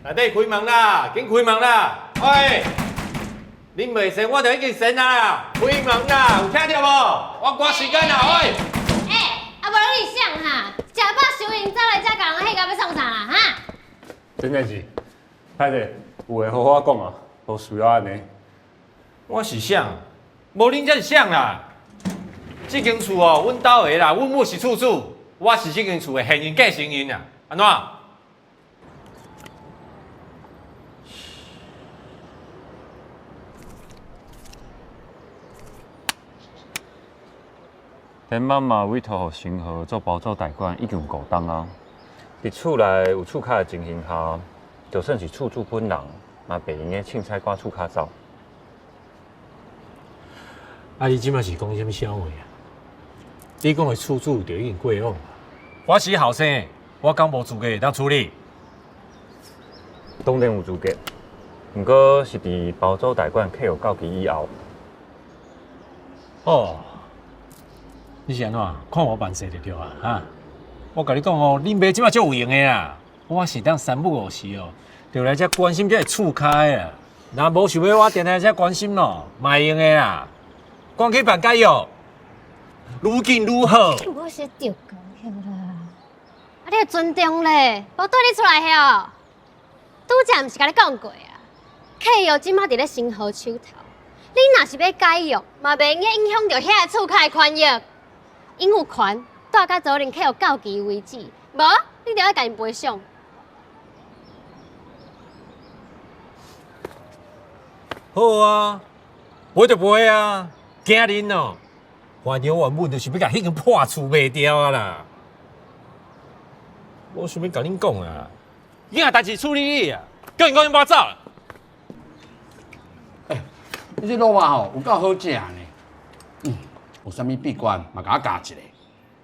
內底開門啦，緊開門啦！喂，恁袂神，我就已經神啊啦！開門啦，有聽著無？我趕時間啦，喂！欸，啊無你是啥哈？食飽收閒走來遮共人彼個欲創啥啦？哈？真正是，歹勢，有話好好講啊，無需要按呢。我是啥？無恁才是啥啦？這間厝哦，阮兜的啦，阮母是厝主，我是這間厝的現任繼承人啊，按怎？田媽媽委託予新河做包租代管，已經有五冬啊。佇厝內有厝卡的情形下，就算是厝主本人，嘛袂用得凊彩趕厝卡走。啊！你這馬是講啥物痟話啊？你講的厝主就已經過往啊。我是後生，我敢無資格會當處理？當然有資格，毋過是佇包租代管契約到期以後。哦，你是按怎？看我辦事就對啊！哈！我共你講哦，恁爸這馬足有閒的啦。我是當三不五時哦，就來遮關心這个厝跤的啦。若無想欲我定定來遮關心咯，嘛會用的啦。趕去辦解約，愈緊愈好。我是著高興啦！啊，你會尊重咧，無對你出來哦。拄才毋是共你講過啊？契約這馬佇咧新河手頭，你若是欲解約，嘛袂用得影響著遐个厝跤的權益。𪜶有權蹛甲租賃契約到期為止，無你著愛共𪜶賠償。好啊，賠就賠啊，驚恁哦！反正我原本就是欲共彼間破厝賣掉啊啦。無想欲共恁講啊，囝仔代誌處理你啊，叫𪜶講𪜶無走。欸，你這滷肉吼有夠好食呢。嗯，有啥物秘訣嘛，共我教一下。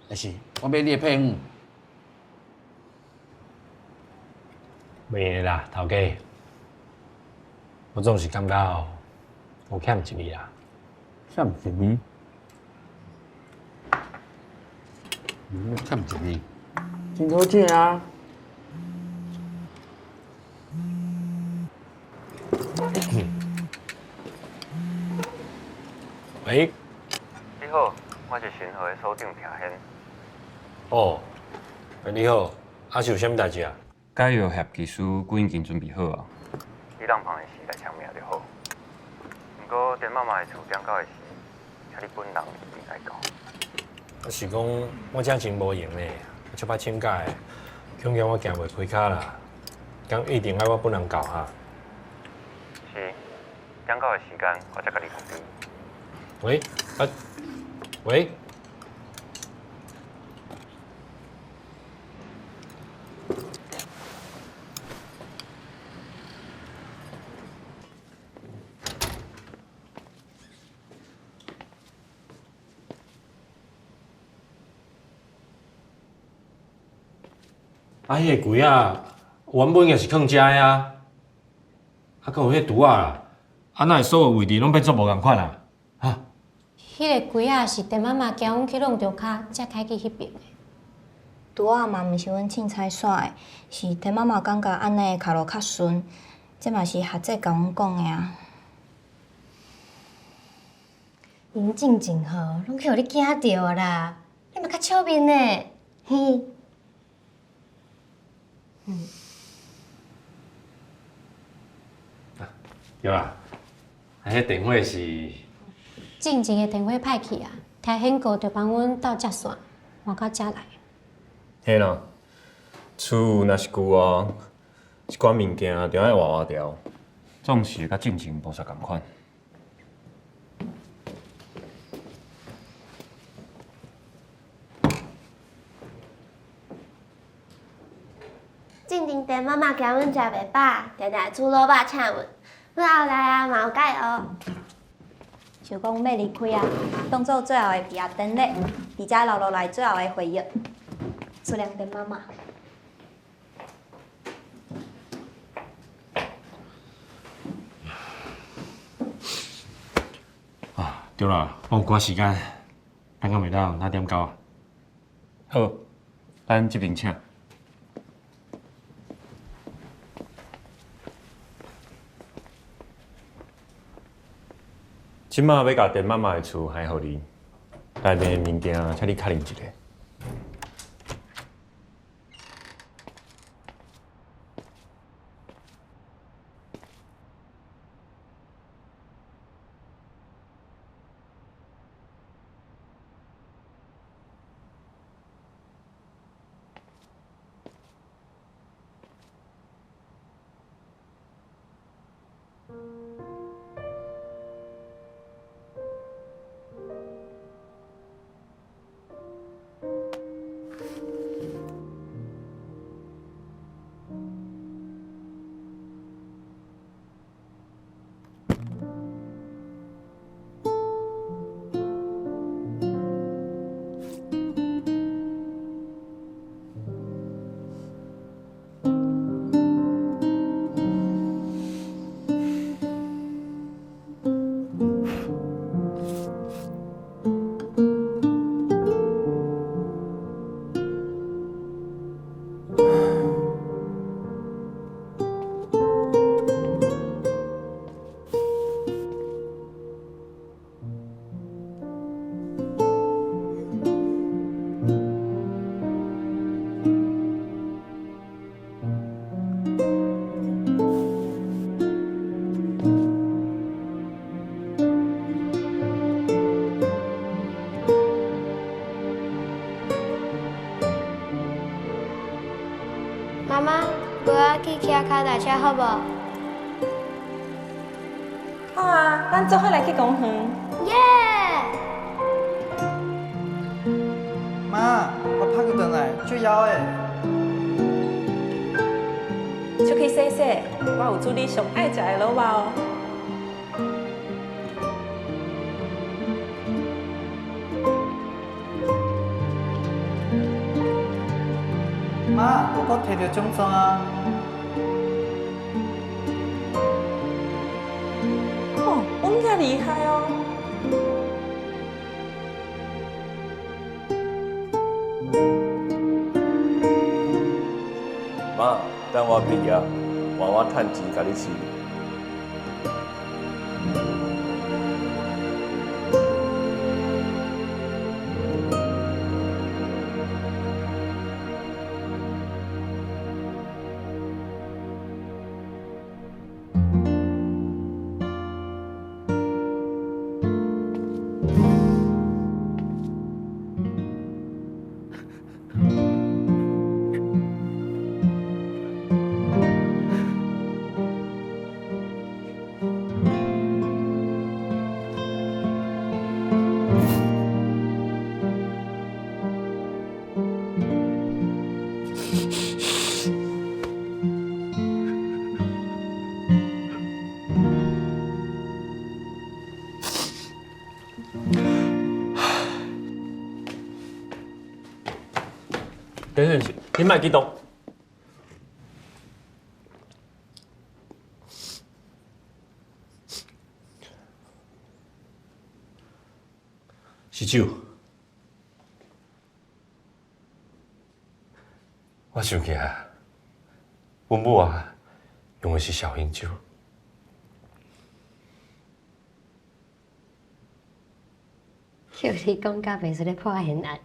但是我買你的配方。袂啦，頭家，我總是感覺哦，有欠一味啦。欠一味？嗯，欠一味，真好食啊！喂，你好，我是新河的所長田軒。哦，你好，啊是有啥物代誌啊？解約協議書阮已經準備好啊，你人旁的時來簽名就好。毋過田媽媽的厝點到的時，請你本人一定愛到。啊是講我這真無閒咧，足歹請假的，恐驚我行袂開跤啦。敢一定愛我本人到哈？是，點到的時間我才共你通知。喂，啊，喂。啊，彼个櫃仔原本也是囥遮的啊，啊，閣有彼櫥仔啦，啊，哪會所有位置攏變做無仝款啊？哈？彼个櫃仔是田媽媽驚阮去弄著跤，才開去彼爿的。櫥仔嘛毋是阮凊彩煞的，是田媽媽感覺按呢跤路較順，這嘛是學姐共阮講的啊。𪜶進前吼，攏去予你驚著啊啦！你嘛較笑面呢，嘿。嗯。對啦，啊，彼電話是？進前的電話歹去啊，台顯哥就幫阮鬥接線，換到遮來。嘿啦，厝若是舊啊，一寡物件著愛換換掉，總是佮進前無啥仝款。進前田媽媽驚阮食袂飽，定定煮滷肉請阮。阮後來啊嘛有改學。想講欲離開啊，當做最後的畢業典禮，佇遮留落來最後的回憶。思念田媽媽。啊，對啦，我有趕時間，咱敢會當哪點到啊？好，咱這邊請。這馬欲共田媽媽的厝還予你，內面的物件，請你確認一下。媽媽，我去騎跤踏車好無？好啊，咱做伙來去公園。耶！媽，我拍佢轉來，足枵的。出去洗洗，我有煮你上愛食的滷肉哦。媽，我閣提著獎狀啊！哦，阮囝厲害哦。媽，等我畢業，換我趁錢共你飼。等陣先，你莫激動。是酒。我想起來，阮母啊，用的是紹興酒。叫你講甲袂輸咧破懸案。